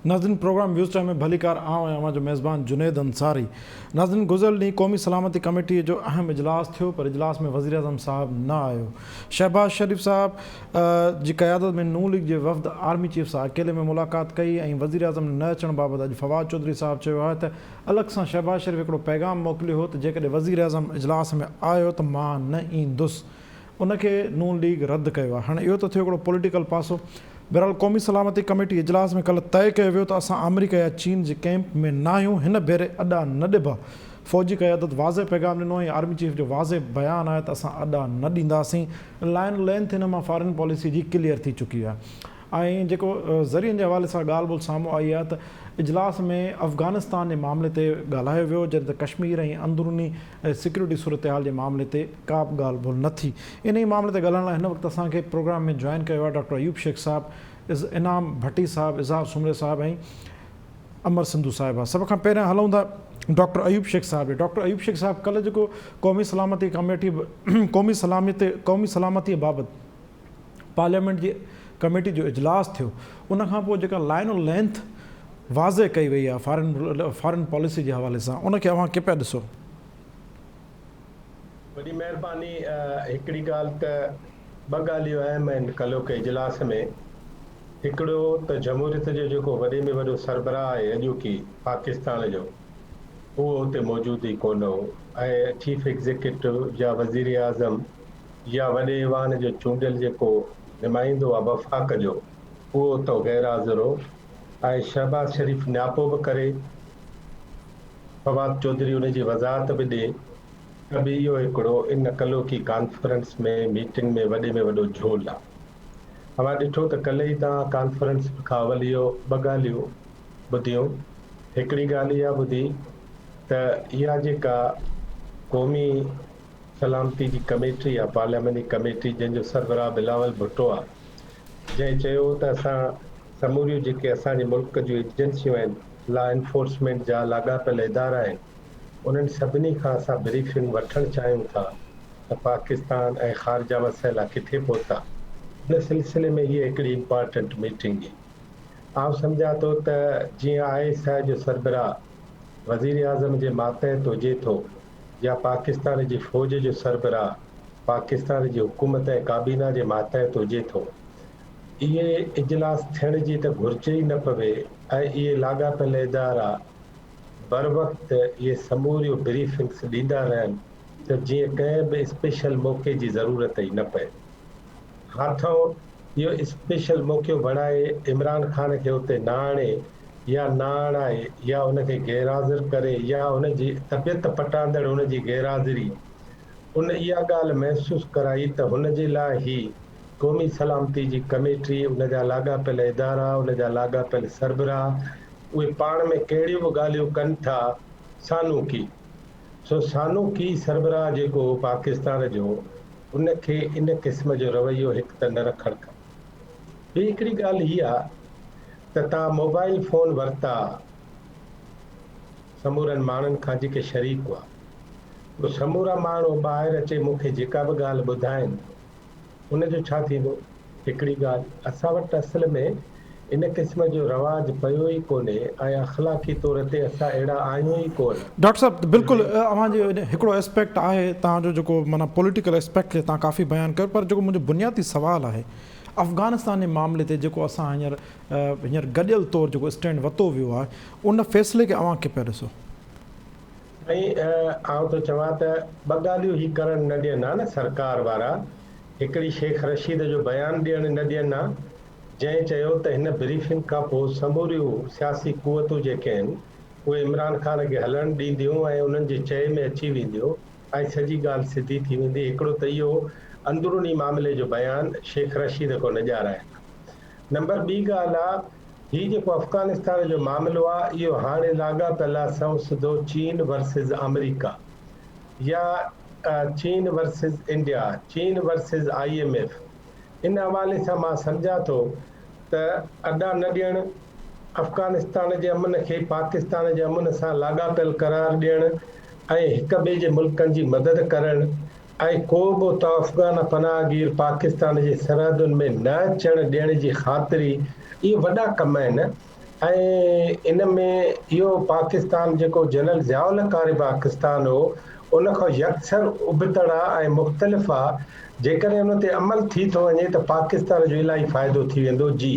ناظرين programme waves time ۾ ڀليڪار آئون آهيان اوهان جو ميزبان جنيد انصاري ناظرين گذريل ڏينهن قومي سلامتي ڪميٽي جو اهم اجلاس ٿيو پر اجلاس ۾ وزيراعظم صاحب نه آيو شهباز شريف صاحب جي قيادت ۾ نون ليگ جي وفد آرمي چيف سان اڪيلي ۾ ملاقات ڪئي ۽ وزيراعظم نه اچڻ بابت اڄ فواد چوڌري صاحب چيو آهي ته الڳ سان شهباز شريف هڪڙو پيغام موڪليو هو ته جيڪڏهن وزيراعظم اجلاس ۾ آيو ته مان نه ايندس ان کي نون ليگ رد ڪيو آهي. هاڻي اهو ته ٿيو هڪڙو پوليٽيڪل پاسو. بهرحال قومي سلامتي ڪميٽي اجلاس ۾ ڪلهه طئي ڪيو ويو ته اسان آمريڪا يا چين جي ڪئمپ ۾ ناهيون، هن ڀيري اڏا نه ڏبا. فوجي قيادت واضح پيغام ڏنو ۽ آرمي چيف جو واضح بيان آهي ته اسان اڏا نه ڏينداسين. لائن لينٿ هن مان فارين پاليسي جي ڪليئر ٿي چڪي آهي ۽ جيڪو ذريعن جي حوالي سان ڳالهه ٻولهه سامهون آئي آهي ته اجلاس ۾ افغانستان جي معاملي تي ڳالهايو ويو جڏهن ته ڪشمير ۽ اندروني سيڪيورٽي صورتحال جي معاملي تي ڪا به ڳالهه ٻولهه نه ٿي. انهي معاملي تي ڳالهائڻ لاء هن وقت اسان کي پروگرام ۾ جوائن ڪيو آهي ڊاڪٽر ايوب شيخ صاحب، انعام ڀٽي صاحب، اظهار سومري صاحب ۽ امر سنڌو صاحبه. سڀ کان پهريان هلون ٿا ڊاڪٽر ايوب شيخ صاحب ڏي. ڊاڪٽر ايوب شيخ صاحب ڪلهه جيڪو قومي سلامتي ڪميٽي قومي سلامتي قومي سلامتي بابت پارليامينٽ جي ڪميٽي جو اجلاس ٿيو ان کان پوء جيڪا لائن آف لينٿ واضح ڪئي وئي آهي فارن فارن پاليسي جي حوالي سان ان کي اوهان ڪيئن پيا ڏسو؟ وڏي مهرباني هڪڙي ڳالهه ته ٻه ڳالهيون اهم آهن ڪلهوڪي اجلاس ۾ هڪڙو ته جمهوريت جو جيڪو وڏي ۾ وڏو سربراهه آهي اڄوڪي پاڪستان جو اهو اتي موجود ئي ڪونه هو ۽ چيف ايگزيڪيٽو يا وزيراعظم يا وڏي ايوان جو چونڊيل جيڪو نمائندو آ وفاق جو اهو اتو غير حاضر هو ۽ شهباز شريف نياپو به ڪري فواد چوڌري ان جي وضاحت به ڏي ته به اهو هڪڙو ان ڪلهوڪي ڪانفرنس ۾ ميٽنگ ۾ وڏي ۾ وڏو جهول آ. اوهان ڏٺو ته ڪلهه ئي توهان ڪانفرنس کان اول اهو ٻه ڳالهيون ٻڌيون هڪڙي ڳالهه اها ٻڌي ته اها جيڪا قومي سلامتي جي ڪميٽي يا پارلياماني ڪميٽي جنهن جو سربراهه بلاول ڀٽو آهي جنهن چيو ته اسان سموريون جيڪي اسان جي ملڪ جون ايجنسيون آهن لا انفورسمينٽ جا لاڳاپيل ادارا آهن انهن سڀني کان اسان بريفنگ وٺڻ چاهيون ٿا ته پاڪستان ۽ خارجه مسئلا ڪٿي پهتا ان سلسلي ۾ هيء هڪڙي امپارٽنٽ ميٽنگ هئي آئون سمجهان ٿو ته جيئن I S I جو سربراهه وزيراعظم جي ماتحت هجي ٿو يا پاڪستان جي فوج جو سربراهه پاڪستان جي حڪومت ۽ ڪابينا جي ماتحت هجي ٿو. اهي اجلاس ٿيڻ جي ته گهرج ئي نه پوي ۽ اهي لاڳاپيل ادارا بروقت اهي سموريون بريفنگس ڏيندا رهن ته جيئن ڪنهن به اسپيشل موقعي جي ضرورت ئي نه پئي. هاٿئون اهو اسپيشل موقعو بڻائي عمران خان کي اتي نه آڻي يا نه آڻائي يا ان کي غيرحاضر ڪري يا ان جي طبيعت پٽاندڙ ان جي غيرحاضري ان اها ڳالهه محسوس ڪرائي ته هن جي لاء هي قومي سلامتي جي ڪميٽي ان جا لاڳاپيل ادارا ان جا لاڳاپيل سربراهه اهي پاڻ ۾ ڪهڙيون به ڳالهيون ڪن ٿا سانوڪي سو سانوڪي سربراهه جيڪو هو پاڪستان جو ان کي ان قسم جو رويو هڪ ته نه رکڻ کپي. ٻي هڪڙي ڳالهه هي آ ته توهان موبائل فون ورتا سمورن ماڻهن کان جيڪي شريڪ هئا پوء سمورا ماڻهو ٻاهر اچي مون کي جيڪا به ڳالهه ٻڌائين ان جو ڇا ٿيندو؟ هڪڙي ڳالهه اسان وٽ اصل ۾ ان قسم جو رواج پيو ئي ڪونهي ۽ اخلاقي طور تي اسان اهڙا آهيون ئي ڪونه. ڊاڪٽر صاحب بلڪل اوهان جي هڪڙو اسپيڪٽ آهي توهان جو جيڪو معنيٰ پوليٽيڪل اسپيڪٽ کي توهان ڪافي بيان ڪيو پر جيڪو منهنجو بنيادي سوال آهي افغانستان جي معاملي تي جيڪو اسان هينئر هينئر گڏيل طور جيڪو اسٽينڊ وتو ويو آهي ان فيصلي کي اوهان ڪيئن پيا ڏسو؟ سائين آئون ٿو چوان ته ٻه ڳالهيون هي ڪرڻ نه ڏين ها نه سرڪار وارا هڪڙي شيخ رشيد جو بيان ڏيڻ نه ڏين ها جنهن چيو ته هن بريفنگ کان پوء سموريون سياسي قوتون جيڪي آهن اهي عمران خان کي هلڻ ڏينديون ۽ انهن جي چئي ۾ اچي وينديون ۽ سڄي ڳالهه سڌي ٿي ويندي، هڪڙو ته اهو اندروني معاملي جو بيان شيخ رشيد کان نه ڄاڻائين ها. نمبر ٻي ڳالهه آ هي جيڪو افغانستان جو معاملو آ اهو هاڻي لاڳاپيل آ سنئون سڌو چين ورسز آمريڪا يا چين ورسز انڊيا، چين ورسز I M F ان حوالي سان مان سمجهان ٿو ته اڏا نه ڏيڻ، افغانستان جي امن کي پاڪستان جي امن سان لاڳاپيل قرار ڏيڻ ۽ هڪ ٻئي جي ملڪن جي مدد ڪرڻ ۽ ڪو به اتان افغان پناهگير پاڪستان جي سرحدن ۾ نه اچڻ ڏيڻ جي خاطري اهي وڏا ڪم آهن. ۽ ان ۾ اهو پاڪستان جيڪو جنرل ضياء الحق واري پاڪستان هو ان کان يڪسر ابتڙ آ ۽ مختلف آ جيڪڏهن ان تي عمل ٿي ٿو وڃي ته پاڪستان جو الاهي فائدو ٿي ويندو جي.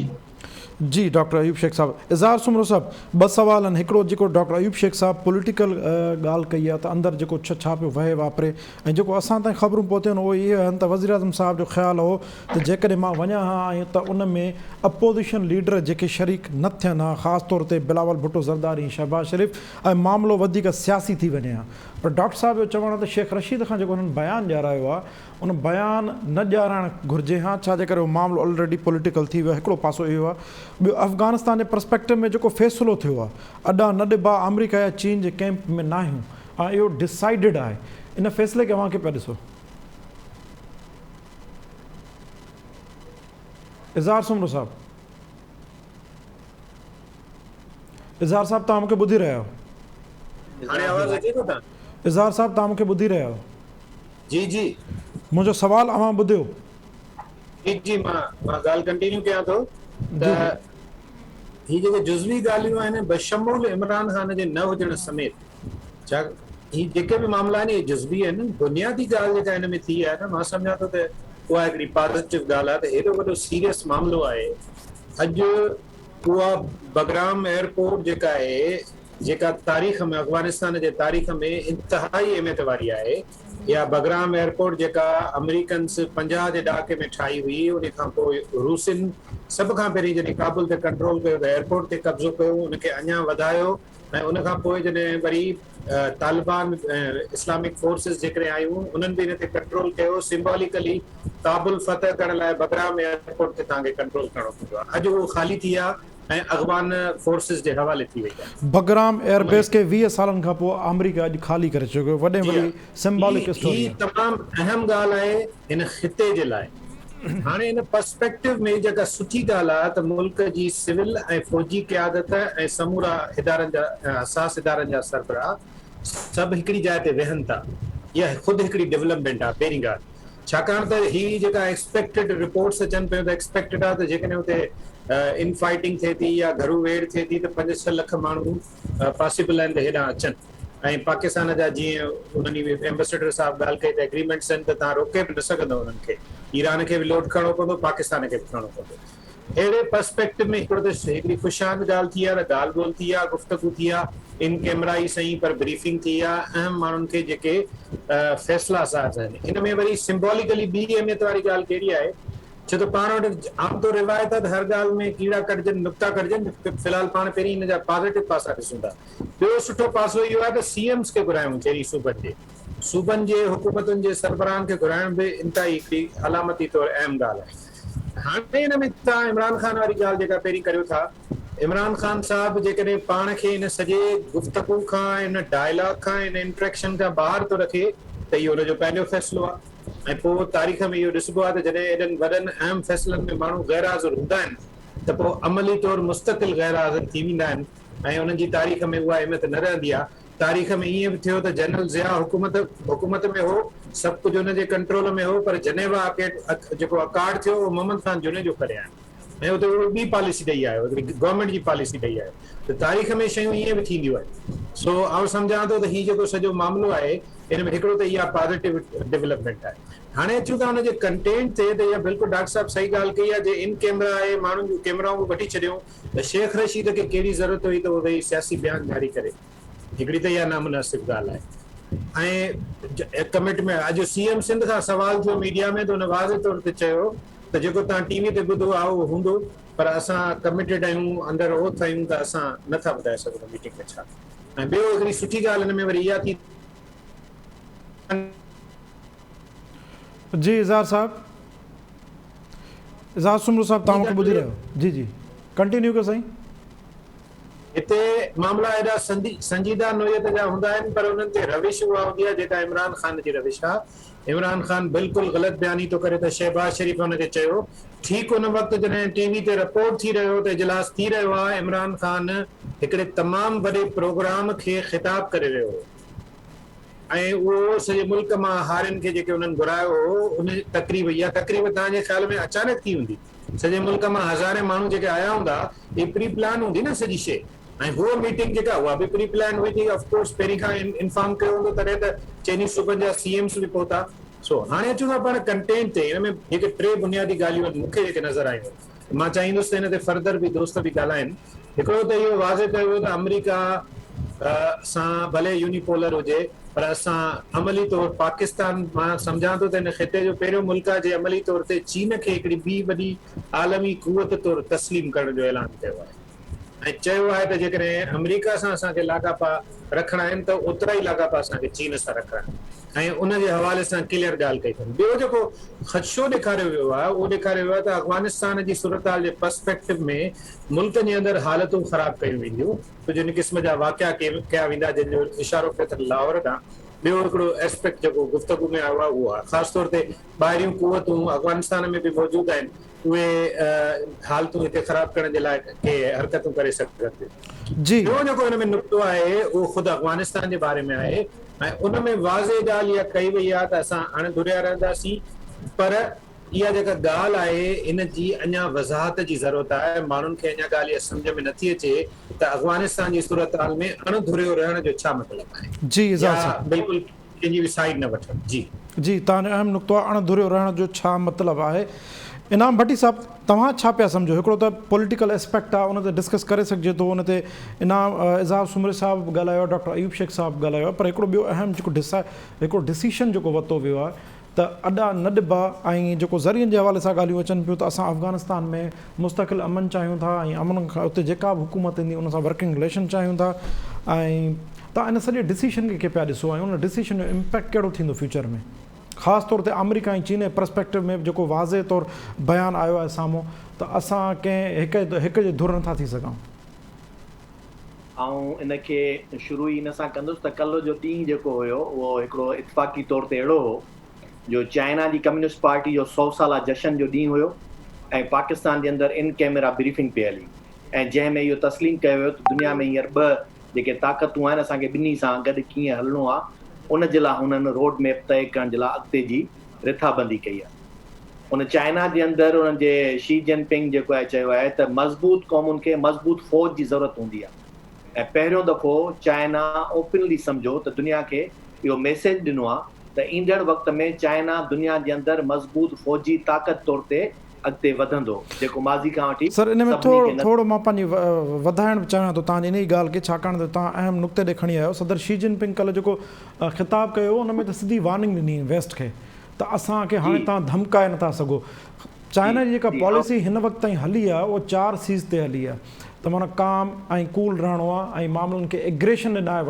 جي ڊاڪٽر ايوب شيخ صاحب. اظهار سومرو صاحب ٻه سوال آهن هڪڙو جيڪو ڊاڪٽر ايوب شيخ صاحب پوليٽيڪل ڳالهه ڪئي آهي ته اندر جيڪو ڇا ڇا پيو وهي واپري ۽ جيڪو اسان تائين خبرون پهتيون آهن اهي اهي آهن ته وزيراعظم صاحب جو خيال هو ته جيڪڏهن مان وڃان ها ۽ ته ان ۾ اپوزيشن ليڊر جيڪي شريڪ نه ٿين ها خاص طور تي بلاول ڀٽو زرداري ۽ شهباز شريف ۽ معاملو وڌيڪ سياسي ٿي وڃي ها پر ڊاڪٽر صاحب جو چوڻ آهي ته شيخ رشيد کان جيڪو هنن بيان ڏيارايو آهي ان بيان نه ڏيارائڻ گهرجي ها ڇا جي ڪري اهو معاملو الريڊي پوليٽيڪل ٿي ويو آهي هڪڙو پاسو اهو آهي ٻيو افغانستان جي پرسپيڪٽو ۾ جيڪو فيصلو ٿيو آهي اڏا نه ڏبا آمريڪا يا چين جي ڪيمپ ۾ ناهيون ۽ اهو ڊسائيڊڊ آهي ان فيصلي کي اوهان کي پيا ڏسو. اظهار سومرو صاحب اظهار صاحب توهان مونکي ٻڌي رهيا آهيو؟ هاڻي آواز اچي ٿو تان؟ اظهار صاحب توهان مونکي ٻڌي رهيا آهيو؟ جي جي. منهنجو سوال اوهان ٻڌيو؟ جي جي مان مان ڳالهه ڪنٽينيو ڪيان ٿو ته هي جيڪي جزوي ڳالهيون آهن بشمول عمران خان جي نه هجڻ سميت ڇا هي جيڪي به معاملا آهن اهي جزوي آهن بنيادي ڳالهه جيڪا هن ۾ ٿي آهي نه مان سمجهان ٿو ته اها هڪڙي پازيٽو ڳالهه آهي ته هيڏو وڏو سيريس معاملو آهي اڄ اها بگرام ايئرپورٽ جيڪا آهي جيڪا تاريخ ۾ افغانستان جي تاريخ ۾ انتهائي اهميت واري آهي اها بگرام ايئرپورٽ جيڪا آمريڪنز 50 جي ڏهاڪي ۾ ٺاهي هئي ان کان پوء روسين سڀ کان پهرين جڏهن ڪابل تي ڪنٽرول ڪيو ته ايئرپورٽ تي قبضو ڪيو ان کي اڃا وڌايو ۽ ان کان پوء جڏهن وري طالبان اسلامڪ فورسز جيڪڏهن آيون انهن به ان تي ڪنٽرول ڪيو سمبوليڪلي ڪابل فتح ڪرڻ لاء بگرام ايئرپورٽ تي توهان کي ڪنٽرول ڪرڻو پوندو آهي اڄ اهو خالي ٿي آهي ۽ افغان فورسز جي حوالي ٿي وئي آهي. بگرام ايئر بيس کي 20 سالن کان پوء آمريڪا اڄ خالي ڪري ڇڏيو وڏي ۾ وڏي سمبولڪ اسٽوري هي تمام اهم ڳالهه آهي هن خطي جي لاء. هاڻي ان پرسپيڪٽو ۾ جيڪا سٺي ڳالهه آهي ته ملڪ جي سول ۽ فوجي قيادت ۽ سمورا ادارن جا حساس ادارن جا سربراهه سڀ هڪڙي جاء تي ويهن ٿا اها خود هڪڙي ڊولپمينٽ آهي پهرين ڳالهه ڇاڪاڻ ته هي جيڪا ايڪسپيڪٽيڊ رپورٽس اچن پيون ته ايڪسپيڪٽيڊ آهي ته جيڪڏهن اتي ان فائٽنگ ٿئي ٿي يا گهرو ويڙهه ٿئي ٿي ته پنج ڇهه لک ماڻهو پاسيبل آهن ته هيڏانهن اچن. ۽ پاڪستان جا جيئن انهن ئي ايمبسيڊر صاحب ڳالهه ڪئي ته ايگريمينٽس آهن ته توهان روڪي به نه سگهندؤ انهن کي ايران کي به لوڊ کڻڻو پوندو پاڪستان کي به کڻڻو پوندو اهڙي پرسپيڪٽو ۾ هڪڙو ته هڪڙي خوش آمد ڳالهه ٿي آهي ته ڳالهه ٻولهه ٿي آهي گفتگو ٿي آهي ان ڪيمرا ئي سهي پر بريفنگ ٿي آهي اهم ماڻهن کي جيڪي فيصلا ساز آهن ان ۾ وري سمبوليڪلي ٻي اهميت واري ڳالهه ڪهڙي آهي ڇو ته پاڻ وٽ عام طور روايت آهي ته هر ڳالهه ۾ ڪيڙا ڪڍجن نقطا ڪڍجن في الحال پاڻ پهرين ان جا پازيٽو پاسا ڏسون ٿا ٻيو سٺو پاسو اهو آهي ته سي ايمز کي گهرايون چئني صوبن جي صوبن جي حڪومتن جي سربراهن کي گهرائڻ به انتهائي هڪڙي علامتي طور اهم ڳالهه آهي. هاڻي ان ۾ توهان عمران خان واري ڳالهه جيڪا پهرين ڪريو ٿا، عمران خان صاحب جيڪڏهن پاڻ کي ان سڄي گفتگو کان، ان ڊائلاگ کان، ان انٽريڪشن کان ٻاهر ٿو رکي ته اهو ان جو پنهنجو فيصلو آهي ۽ پوء تاريخ ۾ اهو ڏسبو آهي ته جڏهن ايڏن وڏن اهم فيصلن ۾ ماڻهو غير حاضر هوندا آهن ته پوء عملي طور مستقل غير حاضر ٿي ويندا آهن. ۽ انهن جي تاريخ ۾ اها اهميت نه رهندي آهي. تاريخ ۾ ائين به ٿيو ته جنرل ضياء حڪومت حڪومت ۾ هو، سڀ ڪجهه ان جي ڪنٽرول ۾ هو پر جنيوا اڪيڊ جيڪو اڪارڊ ٿيو اهو محمد خان جوڻيجو ڪري آيو ۽ اتي اهو ٻي پاليسي ڏئي آيو هڪڙي گورنمينٽ جي پاليسي ڏئي آيو ته تاريخ ۾ شيون ائين به ٿينديون آهن. سو آئون سمجهان ٿو ته هي جيڪو سڄو معاملو آهي ان ۾ هڪڙو ته اها پازيٽو ڊولپمينٽ آهي. هاڻي اچون ٿا ان جي ڪنٽينٽ تي ته اها بلڪل ڊاڪٽر صاحب صحيح ڳالهه ڪئي آهي جي ان ڪيمرا آهي ماڻهن جون ڪيمرائون به وٺي ڇڏيون ته شيخ رشيد کي ڪهڙي ضرورت هئي ته اهو ويهي سياسي بيان جاري ڪري؟ هڪڙي ته اها نامناسب ڳالهه آهي ۽ ڪمٽمينٽ اڄ سي ايم سنڌ کان سوال ٿيو ميڊيا ۾ ته هن واضح طور تي چيو ته جيڪو توهان ٽي وي تي ٻڌو آهي اهو هوندو پر اسان ڪمٽيڊ آهيون انڊر اوٿ آهيون ته اسان نه ٿا ٻڌائي سگهون ته ميٽنگ ۾ ڇا ۽ ٻيو هڪڙي سٺي ڳالهه هن ۾ وري اها ٿي جي اظهار صاحب اظهار سومرو صاحب توهان مونکي ٻڌي رهيو جي جي ڪنٽينيو ڪيو سائين. هتي معاملا ايڏا سنجيده نوعيت جا هوندا آهن پر انهن تي روش اها هوندي آهي جيڪا عمران خان جي روش آهي. عمران خان بلڪل غلط بياني ٿو ڪري ته شهباز شريف هن کي چيو ٺيڪ ان وقت جڏهن ٽي وي تي رپورٽ ٿي رهيو هو ته اجلاس ٿي رهيو آهي عمران خان هڪڙي تمام وڏي پروگرام کي خطاب ڪري رهيو هو. ۽ اهو سڄي ملڪ مان هارين کي جيڪي انهن گهرايو هو ان تقريب اها تقريب توهان جي خيال ۾ اچانڪ ٿي هوندي؟ سڄي ملڪ مان هزارين ماڻهو جيڪي آيا هوندا اهي پري پلان هوندي نه سڄي شيء ۽ هوء ميٽنگ جيڪا اها به پري پلان هئي ٿي آف ڪورس پهرين کان انفارم ڪيو هوندو تڏهن ته چئني صوبن جا سي ايمز به پهتا سو هاڻي اچون ٿا پاڻ ڪنٽينٽ تي هن ۾ جيڪي ٽي بنيادي ڳالهيون آهن مون کي جيڪي نظر آيون آهن مان چاهيندس ته هن تي فردر به دوست به ڳالهائن هڪڙو ته اهو واضح ڪيو ويو ته آمريڪا سان ڀلي يوني پولر هجي پر اسان عملي طور پاڪستان مان سمجهان ٿو ته هن خطي جو پهريون ملڪ آهي جنهن عملي طور تي چين کي هڪڙي ٻي وڏي عالمي قوت طور تسليم ڪرڻ جو اعلان ڪيو آهي ۽ چيو آهي ته جيڪڏهن آمريڪا سان اسان کي لاڳاپا رکڻا آهن ته اوترا ئي لاڳاپا اسان کي چين سان رکڻا آهن ۽ ان جي حوالي سان ڪليئر ڳالهه ڪئي اٿن. ٻيو جيڪو خدشو ڏيکاريو ويو آهي اهو ڏيکاريو ويو آهي ته افغانستان جي صورتحال جي پرسپيڪٽو ۾ ملڪ جي اندر حالتون خراب ڪيون وينديون، ڪجهه ان قسم جا واقعا ڪيا ويندا جن جو اشارو پيو اٿن لاهور ڏانهن. ٻيو هڪڙو اسپيڪٽ جيڪو گفتگو ۾ آيو آهي اهو آهي خاص طور تي ٻاهريون قوتون افغانستان ۾ به موجود آهن اهي حالتون هتي خراب ڪرڻ جي لاء ڪي حرڪتون ڪري سگهن ٿيون. ٽيون جيڪو هن ۾ نقطو آهي اهو خود افغانستان جي باري ۾ آهي ۽ ان ۾ واضح ڳالهه اها ڪئي وئي آهي ته اسان اڻ ڌريا رهنداسين پر اها جيڪا ڳالهه آهي ان جي اڃا وضاحت جي ضرورت آهي، ماڻهن کي اڃا ڳالهه اها سمجهه ۾ نٿي اچي ته افغانستان جي صورتحال ۾ اڻ ڌريو رهڻ جو ڇا مطلب آهي يا بلڪل ڪنهن جي به سائيڊ نه وٺڻ. جي. جي توهان جو اهم نقطو آهي اڻ ڌريو رهڻ جو ڇا مطلب آهي. انعام ڀٽي صاحب توهان ڇا پيا سمجهو هڪڙو ته پوليٽيڪل اسپيڪٽ آهي ان تي ڊسڪس ڪري سگهجي ٿو ان تي انعام اظهار سومري صاحب به ڳالهايو آهي ڊاڪٽر ايوب شيخ صاحب به ڳالهايو آهي پر هڪڙو ٻيو اهم جيڪو ڊسا هڪڙو ڊسيشن جيڪو ورتو ويو آهي ته اڏا نه ڏبا ۽ جيڪو ذريعن جي حوالي سان ڳالهيون اچن پيون ته اسان افغانستان ۾ مستقل امن چاهيون ٿا ۽ امن کان اتي جيڪا به حڪومت ايندي ان سان ورڪنگ رليشن چاهيون ٿا ۽ توهان ان سڄي ڊسيشن کي ڪيئن پيا ڏسو ۽ ان ڊسيشن جو امپيڪٽ ڪهڙو ٿيندو فيوچر ۾ خاص طور تي آمريڪا ۽ چين جي پرسپيڪٽو ۾ به جيڪو واضح طور بيان آيو آهي سامهون ته اسان ڪنهن هڪ هڪ جي ڌر نٿا ٿي سگهون. آئون ان کي شروع ئي ان سان ڪندس ته ڪلهه جو ڏينهن جيڪو هيو اهو هڪڙو اتفاقي طور تي اهڙو هو جو چائنا جي ڪميونسٽ پارٽي جو سئو سالا جشن جو ڏينهن هيو ۽ پاڪستان جي اندر ان ڪئميرا بريفنگ پئي هلي ۽ جنهن ۾ اهو تسليم ڪيو ويو ته دنيا ۾ هينئر ٻه جيڪي طاقتون آهن اسان کي ٻنهي سان گڏ ڪيئن هلڻو آهي ان جي لاء هنن روڊ ميپ طئي ڪرڻ جي لاء اڳتي جي رٿابندي ڪئي آهي. ان چائنا جي اندر انهن جي شي جن پنگ جيڪو آهي چيو آهي ته مضبوط قومن کي مضبوط فوج جي ضرورت هوندي آهي ۽ پهريون دفعو چائنا اوپنلي سمجهو ته دنيا کي اهو ميسيج ڏنو آهي ته ايندڙ وقت ۾ چائنا دنيا جي اندر مضبوط فوجي طاقت طور تي اڳتي وڌندو جيڪو ماضي کان وٺي سر ان ۾ سڀني ٿورو کي نه ٿورو مان پنهنجي وڌائڻ به چاهيان ٿو توهان جي انهي ڳالهه کي ڇاڪاڻ ته توهان اهم نقطي ڏي کڻي آيا آهيو صدر شي جن پنگ ڪلهه جيڪو خطاب ڪيو ان ۾ ته سڌي وارننگ ڏني ويسٽ کي ته اسان کي هاڻي توهان ڌمڪائي نٿا سگهو. چائنا جي جيڪا پاليسي هن وقت تائين هلي آهي اهو چار سيز تي هلي آهي ته معنيٰ ڪام ۽ ڪول رهڻو آهي ۽ معاملن کي ايگريشن ڏي ناهي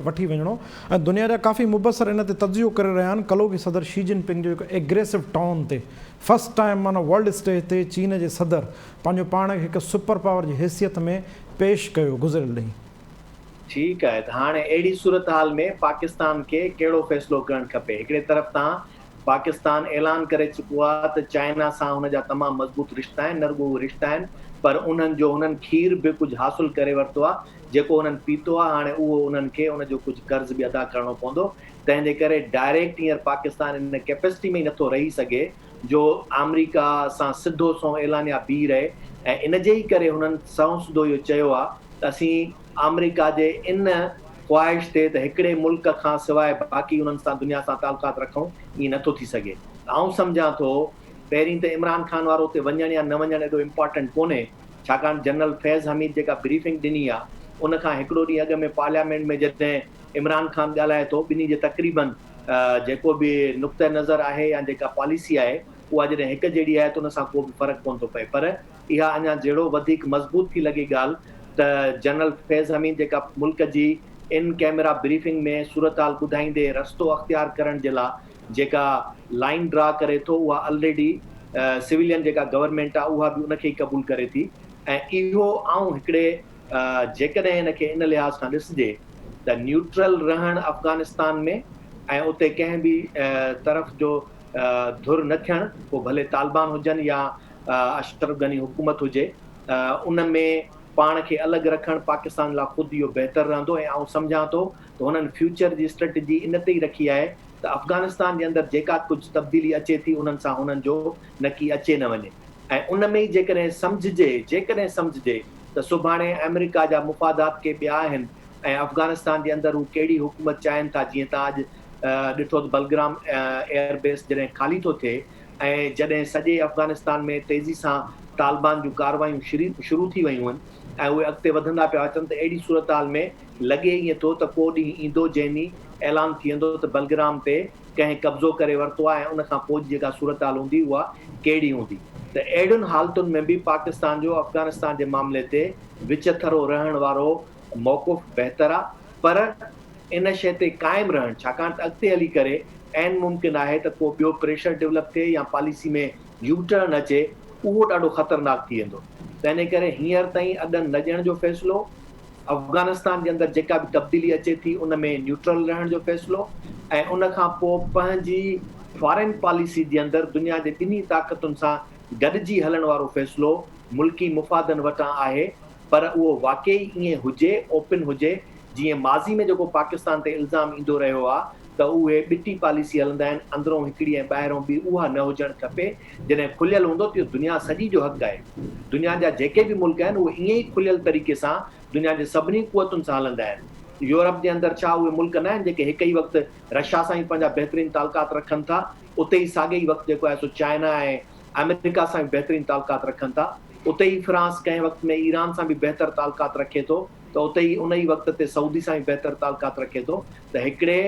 وٺي وڃڻو ۽ دنيا جا ڪافي مبصر ان تي تجزيو ڪري رهيا آهن ڪلهوڪي صدر شي جن پنگ جو جيڪو ايگريسو ٽون تي فرسٽ ٽائيم معنيٰ ورلڊ اسٽيج تي چين جي صدر پنهنجو پاڻ کي هڪ سپر پاور جي حيثيت ۾ پيش ڪيو گذريل ڏينهن. ٺيڪ آهي ته هاڻي اهڙي صورتحال ۾ پاڪستان کي ڪهڙو فيصلو ڪرڻ کپي؟ هڪڙي طرف تان پاڪستان اعلان ڪري چڪو آهي ته چائنا سان هن جا تمام مضبوط رشتا آهن، نه رڳو اهي رشتا آهن پر انهن جو هنن کير به ڪجهه حاصل ڪري ورتو آهي، جيڪو هنن پيتو آهي هاڻي اهو انهن کي ان جو ڪجهه قرض به ادا ڪرڻو پوندو، تنهن جي ڪري ڊائريڪٽ هينئر پاڪستان ان ڪيپسٽي ۾ ئي نٿو رهي سگهي جو آمريڪا سان سڌو سنئون اعلانيا بيهي رهي ۽ ان جي ئي ڪري هنن سنئون سڌو اهو چيو آهي ته اسين آمريڪا جي ان خواهش تي ته هڪڙي ملڪ کان سواء باقي انهن سان دنيا سان تعلقات رکون ائين نه ٿو ٿي سگهي ته آئون سمجهان ٿو پهرين ته عمران خان وارو اتي وڃڻ يا نه وڃڻ ايڏو امپارٽنٽ ڪونهي ڇاڪاڻ جنرل فيض حميد جيڪا بريفنگ ڏني آ ان کان هڪڙو ڏينهن اڳ ۾ پارليامينٽ ۾ جڏهن عمران خان ڳالهائي ٿو ٻنهي جي تقريبن جيڪو به نقطه نظر آهي يا جيڪا پاليسي آهي اها جڏهن هڪ جهڙي آهي ته ان سان ڪو به فرق ڪونه ٿو پئي پر اها اڃا جهڙو وڌيڪ مضبوط ٿي لڳي ڳالهه ته جنرل فيض حميد جيڪا ملڪ جي ان ڪئميرا بريفنگ ۾ صورتحال ٻڌائيندي رستو اختيار ڪرڻ جي لا جيڪا لائين ڊرا ڪري ٿو اها الريڊي سويلين جيڪا گورنمينٽ آ اها به ان کي ئي قبول ڪري ٿي ۽ اهو آئون هڪڙي جيڪڏهن ان کي ان لحاظ کان ڏسجي ته نيوٽرل رهڻ افغانستان ۾ ۽ اتي ڪنهن به طرف جو ڌر نه ٿيڻ پوء ڀلي طالبان هجن يا اشرف غني حڪومت هجي ان ۾ پاڻ کي الڳ رکڻ پاڪستان لا خود اهو بهتر رهندو ۽ آئون سمجهان ٿو ته هنن فيوچر جي اسٽريٽجي ان تي ئي رکي آهي ته افغانستان جي اندر جيڪا ڪجهه تبديلي اچي ٿي انهن سان هنن جو نڪي اچي نه وڃي. ۽ ان ۾ ئي جيڪڏهن سمجهجي، جيڪڏهن سمجهجي ته سڀاڻي آمريڪا جا مفادات ڪي ٻيا آهن ۽ افغانستان جي اندر هو ڪهڙي حڪومت چاهين ٿا جيئن تان اڄ ڏٺو ته بلگرام ايئر بيس جڏهن خالي ٿو ٿئي ۽ جڏهن سڄي افغانستان ۾ تيزي سان طالبان جون ڪارروايون شروع ٿي ويون آهن ۽ اهي اڳتي وڌندا پيا اچن ته اهڙي صورتحال ۾ لڳي ائين ٿو ته ڪو ڏينهن ايندو جنهن ڏينهن اعلان ٿي ويندو ته بلگرام تي ڪنهن قبضو ڪري ورتو آهي ۽ ان کان پوء جي جيڪا صورتحال هوندي اها ڪهڙي هوندي ته اهڙين حالتن ۾ به پاڪستان جو افغانستان جي معاملي تي وچٿرو رهڻ وارو موقف بهتر آهي پر ان شيء تي قائم رهڻ ڇاڪاڻ ته اڳتي هلي ڪري عين ممڪن آهي ته ڪو ٻيو پريشر ڊولپ ٿئي يا پاليسي ۾ يو ٽرن اچي اهو ڏاڍو خطرناڪ ٿي ويندو تنهن ڪري هينئر تائين اڏن نه ڏيڻ جو فيصلو افغانستان جي اندر جيڪا به تبديلي اچي ٿي ان ۾ نيوٽرل رهڻ جو فيصلو ۽ ان کان پوء پنهنجي فارين پاليسي جي اندر دنيا جي ٻنهي طاقتن سان گڏجي هلڻ وارو فيصلو ملڪي مفادن وٽان آهي پر اهو واقعي ائين هجي اوپن هجي جيئن ماضي ۾ جيڪو پاڪستان تي الزام ايندو رهيو آهي ته اهي ٻٽي پاليسي هلندا آهن اندرون هڪڙي ۽ ٻاهرون ٻي اها نه هجڻ کپي جڏهن کليل هوندو ته اهو دنيا سڄي جو حق آهي. دنيا جا جيڪي به ملڪ آهن اهي ائين ئي کليل طريقي سان دنيا جي سڀني قوتن سان هلندا آهن. يورپ جي اندر ڇا اهي ملڪ نه آهن جيڪي هڪ ئي وقت رشيا سان به پنهنجا بهترين تعلقات رکن ٿا اتي ئي ساڳئي ئي وقت جيڪو آهي سو چائنا ۽ آمريڪا سان به بهترين تعلقات رکن ٿا. اتي ئي فرانس ڪنهن وقت ۾ ايران سان به بهتر تعلقات رکي ٿو ته اتي ئي ان ئي وقت تي سعودي سان به بهتر تعلقات رکي ٿو ته هڪڙي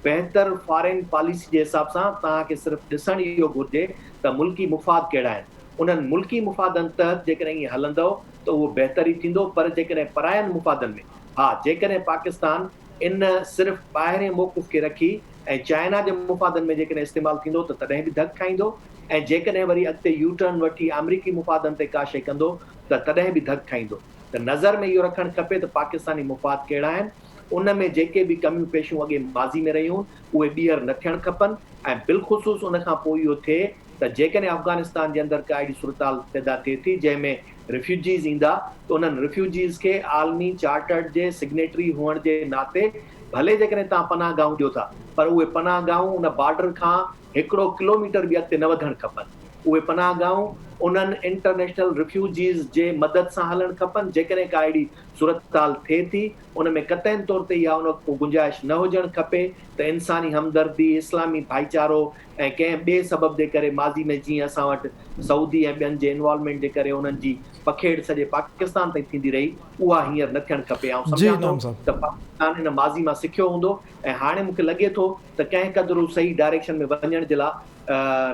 بهتر فارين پاليسي جي حساب سان توهان کي صرف ڏسڻ اهو گهرجي ته ملڪي مفاد ڪهڙا آهن. انهن ملڪي مفادن تحت جيڪڏهن ائين هلندؤ ته اهو بهتر ئي ٿيندو پر جيڪڏهن پراين مفادن ۾، ها جيڪڏهن پاڪستان ان صرف ٻاهرين موقف کي رکي ۽ چائنا جي مفادن ۾ جيڪڏهن استعمال ٿيندو ته تڏهن به ڌڪ کائيندو ۽ جيڪڏهن وري اڳتي يو ٽرن وٺي آمريڪي مفادن تي ڪا شيء ڪندو ته تڏهن به ڌڪ کائيندو ته نظر ۾ اهو رکڻ کپي ته پاڪستاني مفاد ڪهڙا آهن. ان ۾ جيڪي به ڪميون پيشيون اڳي ماضي ۾ رهيون اهي ٻيهر نه ٿيڻ کپن ۽ بالخصوص ان کان پوء اهو ٿئي ته جيڪڏهن افغانستان جي اندر ڪا اهڙي صورتحال پيدا ٿئي ٿي جنهن ۾ رفيوجيز ايندا ته انهن رفيوجيز کي عالمي چارٽرڊ جي سگنيٽري هئڻ جي ناتي ڀلي جيڪڏهن توهان پناهه گاهون ڏيو ٿا پر اهي پناهه گاهون ان بارڊر کان هڪڙو ڪلوميٽر به اڳتي نه وڌڻ کپن اهي پناهه گاهون انهن انٽرنيشنل رفيوجيز جي مدد سان هلڻ کپن جيڪڏهن ڪا اهڙي صورتحال ٿئي ٿي، ان ۾ قطعين طور تي اها ان وقت ڪو گنجائش نه هجڻ کپي ته انساني همدردي، اسلامي ڀائيچارو ۽ ڪنهن ٻئي سبب جي ڪري ماضي ۾ جيئن اسان وٽ سعودي ۽ ٻين جي انوالومينٽ جي ڪري انهن جي پکيڙ سڄي پاڪستان تائين ٿيندي رهي، اها هينئر نه ٿيڻ کپي. آئون جي سمجهان ٿو انعام صاحب. ته پاڪستان ان ماضي مان سکيو هوندو ۽ هاڻي مون کي لڳي ٿو ته ڪنهن قدر هو صحيح ڊائريڪشن ۾ وڃڻ جي لا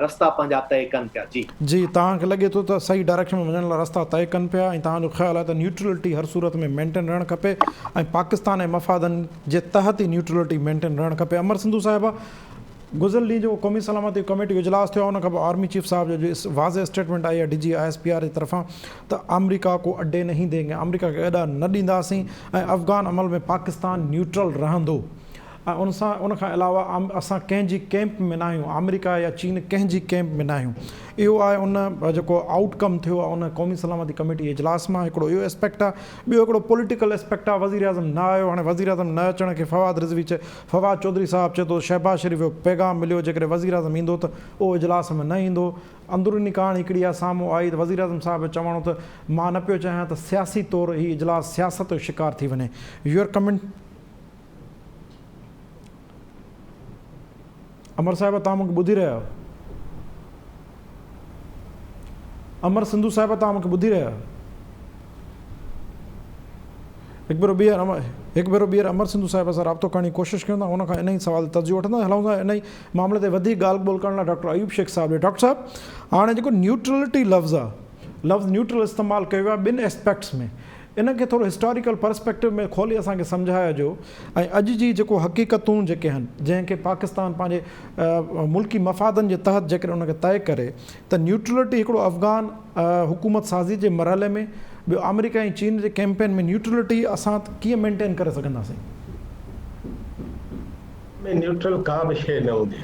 رستا پنهنجا طئي ڪن پيا. جي. جي توهان کي لڳي ٿو ته صحيح ڊائريڪشن ۾ وڃڻ لاء رستا طئي ڪن پيا ۽ توهان جو خيال آهي ته نيوٽرلٽي هر صورت ۾ مينٽين رهڻ کپي ۽ پاڪستان ۽ مفادن جي تحت ئي نيوٽرلٽي مينٽين رهڻ کپي امر سنڌو صاحبه گذريل ڏينهن جيڪو قومي سلامتي ڪميٽي جو اجلاس ٿيو آهي ان کان پوء آرمي چيف صاحب جو جو واضح اسٽيٽمينٽ آئي آهي D G I S P R جي طرفان ته آمريڪا ڪو اڊي نهين دينگي آمريڪا کي اڏا نه ڏينداسين ۽ افغان عمل ۾ پاڪستان نيوٽرل رهندو. ۽ ان سان ان کان علاوه اسان ڪنهن جي ڪيمپ ۾ ناهيون آمريڪا يا چين ڪنهن جي ڪيمپ ۾ ناهيون اهو آهي ان جيڪو آئوٽ ڪم ٿيو آهي ان قومي سلامتي ڪميٽي اجلاس مان هڪڙو اهو اسپيڪٽ آهي ٻيو هڪڙو پوليٽيڪل اسپيڪٽ آهي وزيراعظم نه آيو هاڻي وزيراعظم نه اچڻ کي فواد رضوي چئي فواد چوڌري صاحب چئي ٿو شهباز شريف جو پيغام مليو جيڪڏهن وزيراعظم ايندو ته اهو اجلاس ۾ نه ايندو اندروني ڪهاڻي هڪڙي اها سامهون آئي ته وزيراعظم صاحب جو چوڻ هو ته مان نه پيو چاهيان ته سياسي طور هي اجلاس سياست جو شڪار ٿي وڃي your comment. امر صاحب توهان مونکي ٻڌي رهيا آهيو امر سنڌو صاحب توهان مونکي ٻڌي رهيا آهيو هڪ ڀيرو ٻيهر هڪ ڀيرو ٻيهر امر سنڌو صاحب سان رابطو ڪرڻ جي ڪوشش ڪيون ٿا ان کان ان ئي سوال تي تجزيو وٺندا هلون ٿا ان ئي معاملي تي وڌيڪ ڳالهه ٻولهه ڪرڻ لاء ڊاڪٽر ايوب شيخ صاحب ڏي ڊاڪٽر صاحب هاڻي جيڪو نيوٽرلٽي لفظ آهي لفظ نيوٽرل استعمال ڪيو ويو آهي ٻن اسپيڪٽس ۾ ان کي ٿورو هسٽاريڪل پرسپيڪٽو ۾ کولي اسان کي سمجهايو ۽ اڄ جي جيڪو حقيقتون جيڪي آهن جنهن کي پاڪستان پنهنجي ملڪي مفادن جي تحت جيڪڏهن ان کي طئي ڪري ته نيوٽرلٽي هڪڙو افغان حڪومت سازي جي مرحلي ۾ ٻيو آمريڪا ۽ چين جي ڪيمپين ۾ نيوٽرلٽي اسان ڪيئن مينٽين ڪري سگهنداسين؟ ۾ نيوٽرل ڪا به شيء نه هوندي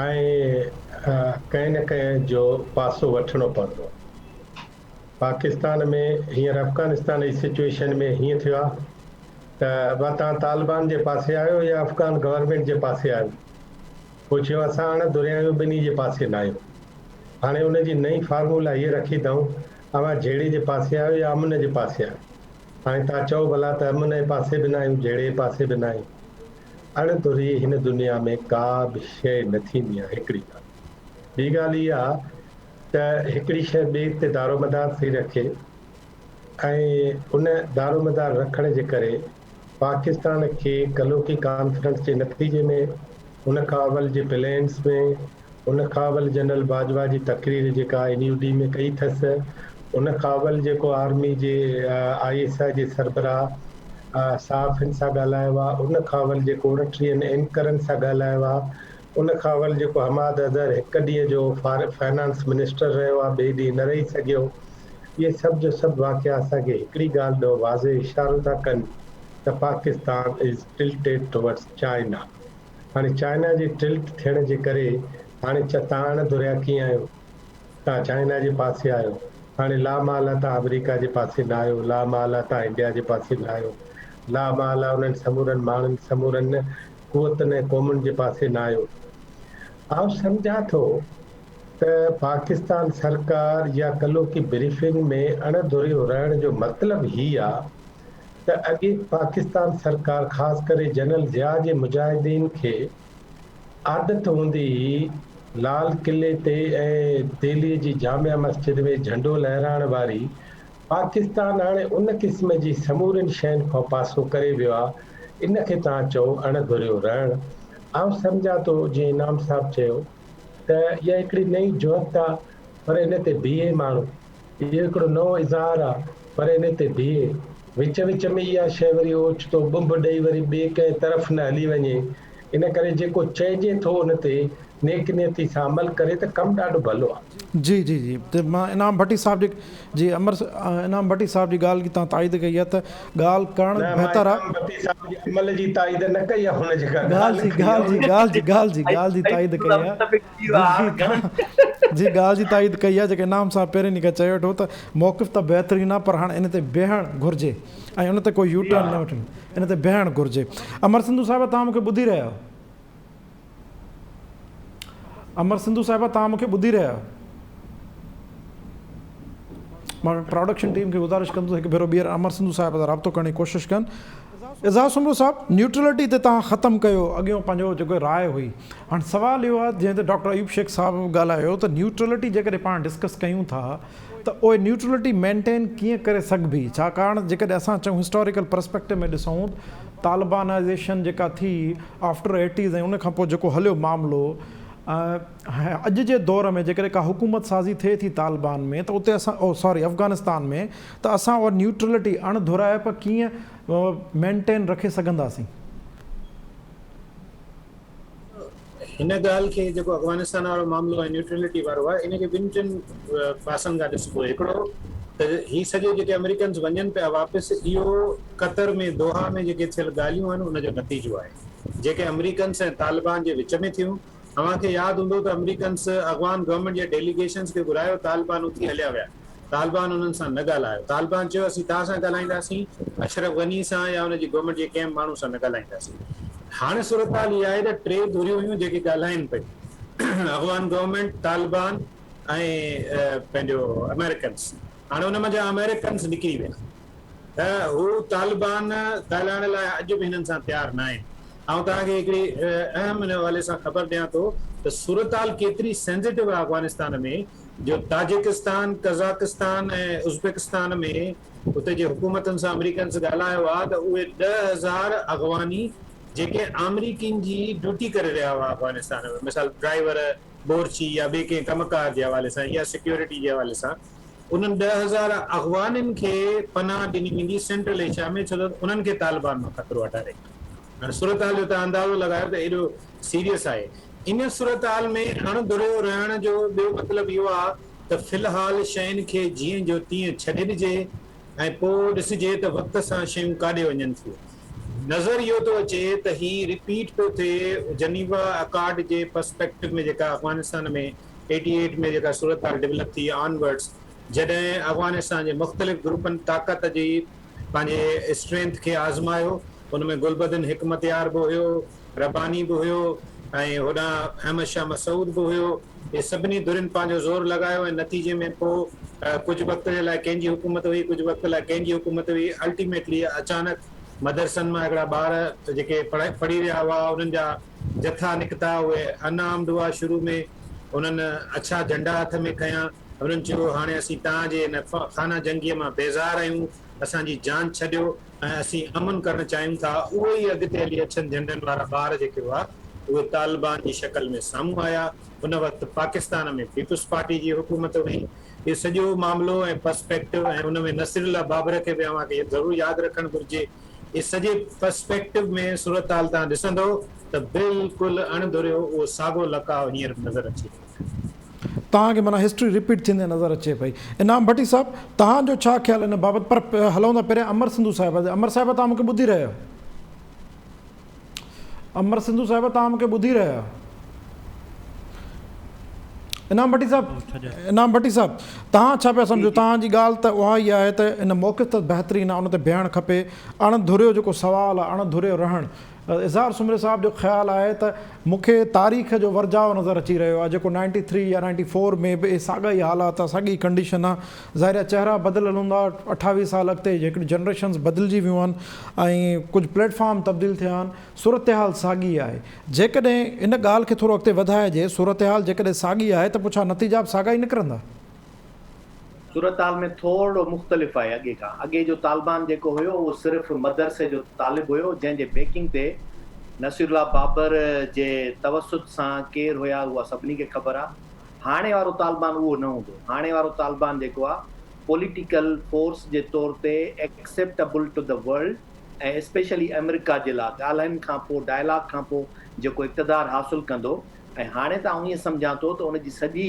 آهي ۽ ڪنهن نه ڪنهن جو پاسو وٺڻو پوندو آهي. پاڪستان ۾ هينئر افغانستان جي سچوئيشن ۾ هيئن ٿيو آهي ته ابا توهان طالبان جي پاسي آهيو يا افغان گورنمينٽ جي پاسي آهيو؟ پوء چيو اسان اڻ ڌريا آهيون ٻنهي جي پاسي ناهيون. هاڻي ان جي نئين فارمولا هيء رکي اٿئون، اوهان جهيڙي جي پاسي آهيو يا امن جي پاسي آهيو؟ هاڻي توهان چئو ڀلا ته امن جي پاسي به ناهيون، جهيڙي جي پاسي به ناهيون. اڻ ڌري هن دنيا ۾ ڪا به شيء نه ٿيندي آهي، هڪڙي ڳالهه. ٻي ڳالهه اها ته هڪڙي شيء ٻئي تي دارومدار ٿي رکي ۽ ان دارومدار رکڻ جي ڪري پاڪستان کي ڪلهوڪي ڪانفرنس جي نتيجي ۾ ان کان اول جي پلينز ۾ ان کان اول جنرل باجوا جي تقرير جيڪا اين يو ڊي ۾ ڪئي ٿس ان کان اول جيڪو آرمي جي I S I جي سربراهه صحافين سان ڳالهايو آ ان کان اول جيڪو اڻٽيهن اينڪرن سان ڳالهايو آ ان کان اول جيڪو حماد اظهر هڪ ڏينهن جو فائنانس منسٽر رهيو آ ٻئي ڏينهن نه رهي سگهيو اهي سڀ جو سڀ واقعا اسان کي هڪڙي ڳالهه ڏانهن واضح اشارو ٿا ڪن ته Pakistan is tilted towards China. هاڻي چائنا جي ٽلٽ ٿيڻ جي ڪري هاڻي تان اڻ ڌريا ڪيئن آهيو؟ تان چائنا جي پاسي آهيو. هاڻي لا محاله تان آمريڪا جي پاسي نه آهيو، لا محاله تان انڊيا جي پاسي نه آهيو، لا محاله انهن سمورن ماڻهن، سمورن قوتن ۽ قومن جي پاسي نه آهيو. آئون سمجهان ٿو ته پاڪستان سرڪار يا ڪلهوڪي بريفنگ ۾ اڻ ڌريو رهڻ جو مطلب هي آ ته اڳي پاڪستان سرڪار خاص ڪري جنرل ضياء جي مجاهدين کي عادت هوندي هئي لال قلعي تي ۽ دهلي جي جامع مسجد ۾ جهنڊو لهرائڻ واري پاڪستان هاڻي ان قسم جي سمورين شين کان پاسو ڪري ويو آ ان کي توهان چئو اڻ ڌريو رهڻ آئون سمجهان ٿو جيئن انعام صاحب چيو ته اها هڪڙي نئين جهت آ پر ان تي بيهي ماڻهو. اهو هڪڙو نئون اظهار آ پر ان تي بيهي. وچ وچ ۾ اها شيء وري اوچتو ٻنڀ ڏئي وري ٻئي ڪنهن طرف نه هلي وڃي. ان ڪري جيڪو چئجي ٿو ان تي نيڪ نيتي سان عمل ڪري ته ڪم ڏاڍو ڀلو آ. جي جي جي ته مان انعام ڀٽي صاحب جي جي امر انعام ڀٽي صاحب جي ڳالهه جي تان تائيد ڪئي آهي ته ڳالهه ڪرڻ نه مان بهتر آهي. انعام ڀٽي صاحب جي عمل جي تائيد نه ڪئي آهي هن جيڪا ڳالهه ڳالهه جي ڪئي ڳالهه آهي جي ان جي ڳالهه جي ڳالهه جي ڳالهه جي تائيد ڪئي آهي جي جي ڳالهه جي تائيد ڪئي آهي جيڪي انعام صاحب پهرين ڏينهن کان چئي ويٺو ته موقف ته بهترين آهي پر هاڻ ان تي بيهڻ گهرجي ۽ ان تي ڪو يو ٽرن نه وٺڻ ان تي بيهڻ گهرجي امر سنڌو صاحب توهان مون کي ٻڌي رهيا آهيو. امر سنڌو صاحبه توهان مون کي ٻڌي رهيا آهيو؟ مان پراڊڪشن ٽيم کي گذارش ڪندس هڪ ڀيرو ٻيهر امر سنڌو صاحب سان رابطو ڪرڻ جي ڪوشش ڪن. اعزاز سومرو صاحب نيوٽرلٽي تي توهان ختم ڪيو اڳيون پنهنجو جيڪو راء هئي هاڻ سوال اهو آهي جنهن تي ڊاڪٽر ايوب شيخ صاحب به ڳالهايو ته نيوٽرلٽي جيڪڏهن پاڻ ڊسڪس ڪيون ٿا ته اهي نيوٽرلٽي مينٽين ڪيئن ڪري سگهبي ڇاڪاڻ جيڪڏهن اسان چئون هسٽاريڪل پرسپيڪٽو ۾ ڏسون طالبانائزيشن جيڪا ٿي آفٽر ايٽيز ۽ ان کان پوء جيڪو هليو معاملو اڄ جي دور ۾ جيڪڏهن ڪا حڪومت سازي ٿئي ٿي طالبان ۾ ته اتي اسان او سوري افغانستان ۾ ته اسان اها نيوٽرلٽي اڻ ڌرائپ ڪيئن مينٽين رکي سگهنداسين؟ هن ڳالهه کي جيڪو افغانستان وارو معاملو ۽ نيوٽرلٽي وارو آهي ان کي ٻن ٽن پاسن کان ڏسبو هڪڙو ته هي سڄو جيڪي آمريڪنز وڃن پيا واپس اهو قطر ۾ دوحا ۾ جيڪي ٿيل ڳالهيون آهن ان جو نتيجو آهي جيڪي آمريڪنز ۽ طالبان جي وچ ۾ ٿيون اوهان کي ياد هوندو ته آمريڪنز افغان گورنمينٽ جي ڊيليگيشنز کي گهرايو طالبان اٿي هليا ويا طالبان انهن سان نه ڳالهايو. طالبان چيو اسين توهان سان ڳالهائينداسين، اشرف غني سان يا ان جي گورنمينٽ جي ڪنهن به ماڻهو سان نه ڳالهائينداسين. هاڻ صورتحال اها آهي ته ٽي ڌريون هيون جيڪي ڳالهائين پيون، افغان گورنمينٽ، طالبان ۽ پنهنجو آمريڪنز. هاڻ ان منجهان آمريڪنز نڪري ويا ته هو طالبان ڳالهائڻ لاء اڄ به هنن سان تيار ناهن. آئون توهان کي هڪڙي اهم ان حوالي سان خبر ڏيان ٿو ته صورتحال ڪيتري سينسيٽو آهي افغانستان ۾ جو تاجڪستان، قزاقستان ۽ ازبڪستان ۾ اتي جي حڪومتن سان آمريڪنز ڳالهايو آهي ته اهي 10,000 افغاني جيڪي آمريڪين جي ڊيوٽي ڪري رهيا هئا افغانستان ۾ مثال ڊرائيور، بورچي يا ٻئي ڪنهن ڪم ڪار جي حوالي سان يا سيڪيورٽي جي حوالي سان انهن 10,000 افغانين کي پناهه ڏني ويندي سينٽرل ايشيا ۾ ڇو ته انهن کي طالبان مان خطرو آهي ڊائريڪٽ. هاڻي صورتحال جو توهان اندازو لڳايو ته ايڏو سيريس آهي. ان صورتحال ۾ اڻ ڌريو رهڻ جو ٻيو مطلب اهو آهي ته في الحال شين کي جيئن جو تيئن ڇڏي ڏجي ۽ پوء ڏسجي ته وقت سان شيون ڪاڏي وڃن ٿيون. نظر اهو ٿو اچي ته هي رپيٽ پيو ٿئي جنيوا اڪارڊ جي پرسپيڪٽو ۾ جيڪا افغانستان ۾ ايٽي ايٽ ۾ جيڪا صورتحال ڊولپ ٿي آنورڊس جڏهن افغانستان جي مختلف گروپن طاقت جي پنهنجي اسٽرينٿ کي آزمايو. ان ۾ گلبدن حڪمتيار به هيو، رباني به هيو، ۽ هوڏانهن احمد شاهه مسعود به هيو. اهي سڀني ڌرين پنهنجو زور لڳايو ۽ نتيجي ۾ پوء ڪجهه وقت جي لاء ڪنهن جي حڪومت هئي، ڪجهه وقت لاء ڪنهن جي حڪومت هئي. الٽيميٽلي اچانڪ مدرسن مان هڪڙا ٻار جيڪي پڙهي رهيا هئا، انهن جا جٿا نڪتا، اهي ان آرمڊ هئا شروع ۾، انهن اڇا جهنڊا هٿ ۾ کنيا، انهن چيو هاڻي اسين توهان جي هن خانه جنگيء مان بيزار آهيون، اسان جي جان ڇڏيو ۽ اسين امن ڪرڻ چاهيون ٿا. اهي ئي اڳتي هلي اڇن جهنڊن وارا ٻار جيڪي هئا، اهي طالبان جي شڪل ۾ سامهون آيا. ان وقت پاڪستان ۾ پيپلز پارٽي جي حڪومت هئي. اهو سڄو معاملو ۽ پرسپيڪٽو ۽ ان ۾ نصير الله بابر کي به اوهان کي ضرور ياد رکڻ گهرجي. اهي سڄي پرسپيڪٽو ۾ صورتحال توهان ڏسندؤ ته بلڪل اڻ ڌريو اهو ساڳو لقاء هينئر به نظر اچي ٿو. توهان کي معنيٰ هسٽري رپيٽ ٿيندي نظر اچي پئي. انعام ڀٽي صاحب توهان جو ڇا خيال ان بابت پر هلون ٿا پهريان امر سنڌو صاحب امر صاحب توهان مون کي ٻڌي رهيا آهيو. امر سنڌو صاحب توهان مون کي ٻڌي رهيا آهيو. انعام ڀٽي صاحب انعام ڀٽي صاحب توهان ڇا پيا سمجهو توهان جي ڳالهه ته اها ئي آهي ته ان موقف ته بهترين آهي ان تي بيهڻ کپي اڻ ڌريو جيڪو سوال آهي اڻ ڌريو رهڻ اظهار سومري صاحب جو خيال آهي ته مون کي تاريخ جو ورجاء نظر اچي رهيو آهي جيڪو نائنٽي ٿري يا نائنٽي فور ۾ به اهي ساڳا ئي حالات آهي ساڳي ئي ڪنڊيشن آهي ظاهر آهي چهرا بدليل هوندا اٺاويهه سال اڳتي هڪڙيون جنريشنز بدلجي ويون آهن ۽ ڪجهه پليٽ فارم تبديل ٿيا آهن صورتحال ساڳي آهي جيڪڏهن ان ڳالهه کي ٿورو اڳتي وڌائجي صورتحال جيڪڏهن ساڳي آهي ته پوء ڇا نتيجا به ساڳا ئي نڪرندا؟ صورتحال ۾ ٿورڙو مختلف آهي اڳي کان. اڳي جو طالبان جيڪو هيو اهو صرف مدرسي جو طالب هيو جنهن جي بيڪنگ تي نصير الله بابر جي توسط سان ڪير هيا اها سڀني کي خبر آ. هاڻي وارو طالبان اهو نه هوندو. هاڻي وارو طالبان جيڪو آ پوليٽيڪل فورس جي طور تي acceptable to the world ۽ especially آمريڪا جي لا ڳالهين کان پو ڊائلاگ کان پو جيڪو اقتدار حاصل ڪندو ۽ هاڻي ته آئون ائين سمجهان ٿو ته ان جي سڄي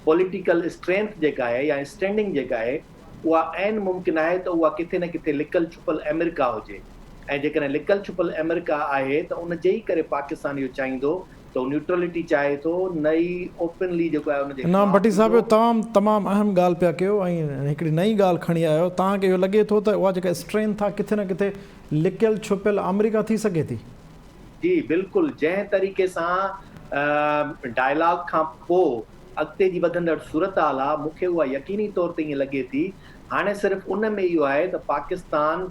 پوليٽيڪل اسٽرينٿ جيڪا آهي يا اسٽينڊنگ جيڪا آهي اها عين ممڪن آهي ته اها ڪٿي نه ڪٿي لڪل ڇپل آمريڪا هجي ۽ جيڪڏهن لڪل ڇپل آمريڪا آهي ته ان جي ئي ڪري پاڪستان اهو چاهيندو ته هو نيوٽرلٽي چاهي ٿو نه ئي اوپنلي جيڪو آهي ان جي انعام خلاف ڀٽي صاحب ٿيندو. اهو تمام تمام اهم ڳالهه پيا ڪيو ۽ هڪڙي نئين ڳالهه کڻي آيا آهيو توهان کي اهو لڳي ٿو ته اها جيڪا اسٽرينٿ آهي ڪٿي نه ڪٿي لڪيل ڇپيل آمريڪا ٿي سگهي ٿي. جي بلڪل جنهن طريقي سان ڊائلاگ کان پوء اڳتي جي وڌندڙ صورتحال آ مون کي اها يقيني طور تي ائين لڳي ٿي هاڻي صرف ان ۾ اهو آهي ته پاڪستان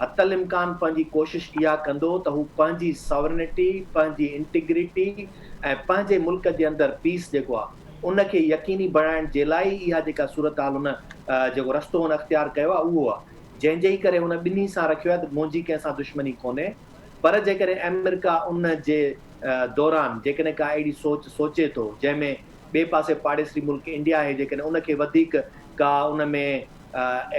حت الامڪان پنهنجي ڪوشش اها ڪندو ته هو پنهنجي ساورنٽي پنهنجي انٽيگريٽي ۽ پنهنجي ملڪ جي اندر پيس جيڪو آ ان کي يقيني بڻائڻ جي لاء ئي اها جيڪا صورتحال هن جيڪو رستو هن اختيار ڪيو آ اهو آ جنهن جي ئي ڪري هن ٻنهي سان رکيو آهي ته منهنجي ڪنهن سان دشمني ڪونهي پر جيڪڏهن آمريڪا ان جي دوران جيڪڏهن ڪا اهڙي سوچ سوچي ٿو جنهن ۾ ٻئي پاسي پاڙيسري ملڪ انڊيا آهي جيڪڏهن ان کي وڌيڪ ڪا ان ۾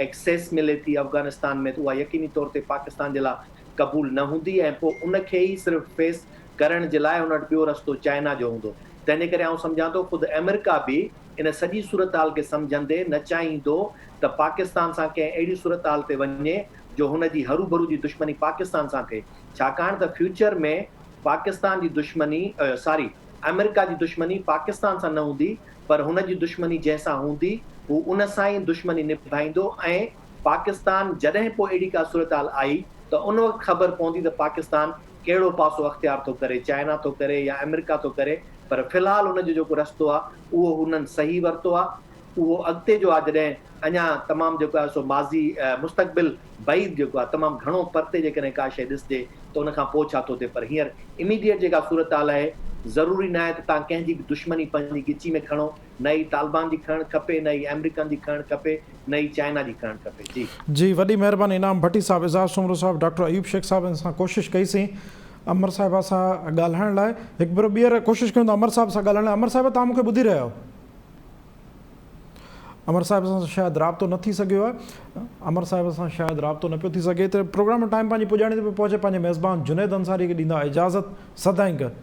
ايڪسيس ملي ٿي افغانستان ۾ ته اها يقيني طور تي پاڪستان جي لاء قبول نه هوندي ۽ پوء ان کي ئي صرف فيس ڪرڻ جي لاء ان وٽ ٻيو رستو چائنا جو هوندو تنهن جي ڪري آئون سمجهان ٿو خود آمريڪا به ان سڄي صورتحال کي سمجهندي نه چاهيندو ته پاڪستان سان ڪنهن اهڙي صورتحال تي وڃي جو هن جي هروڀرو جي دشمني پاڪستان سان ٿئي ڇاڪاڻ ته فيوچر ۾ پاڪستان جي دشمني ساري آمريڪا جي دشمني پاڪستان سان نه هوندي پر هن جي دشمني جنهن سان هوندي هو ان سان ئي دشمني نڀائيندو ۽ پاڪستان جڏهن پوء اهڙي ڪا صورتحال آئي ته ان وقت خبر پوندي ته پاڪستان ڪهڙو پاسو اختيار ٿو ڪري چائنا ٿو ڪري يا آمريڪا ٿو ڪري پر في الحال ان جو جيڪو رستو آ اهو هنن صحيح ورتو آ اهو اڳتي جو آ جڏهن اڃا تمام جيڪو آهي سو ماضي مستقبل بعيد جيڪو آ تمام گهڻو پرتي جيڪڏهن ڪا شيء ڏسجي ته ان کان پوء ڇا ٿو ٿئي پر هينئر اميڊيٽ جيڪا صورتحال آهي ضروري ناهي ته توهان ڪنهن جي به دشمني پنهنجي ڳچي ۾ کڻو نه ئي طالبان جي کڻڻ کپي نه ئي آمريڪن جي کڻڻ کپي نه ئي چائنا جي کڻڻ کپي جي. جي وڏي مهرباني انعام ڀٽي صاحب اظهار سومرو صاحب ڊاڪٽر ايوب شيخ صاحب ان سان ڪوشش ڪئي سين امر صاحبه سان ڳالهائڻ لاء هڪ ڀيرو ٻيهر ڪوشش ڪيون ٿا امر صاحب سان ڳالهائڻ لاء امر صاحب توهان مون کي ٻڌي رهيا آهيو امر صاحب سان شايد رابطو نه ٿي سگهيو آهي امر صاحب سان شايد رابطو نه پيو ٿي سگهي ته پروگرام جو ٽائيم پنهنجي پڄاڻي تي پيو پهچي پنهنجي ميزبان جنيد انصاري کي ڏيندا اجازت سدائين گڏ.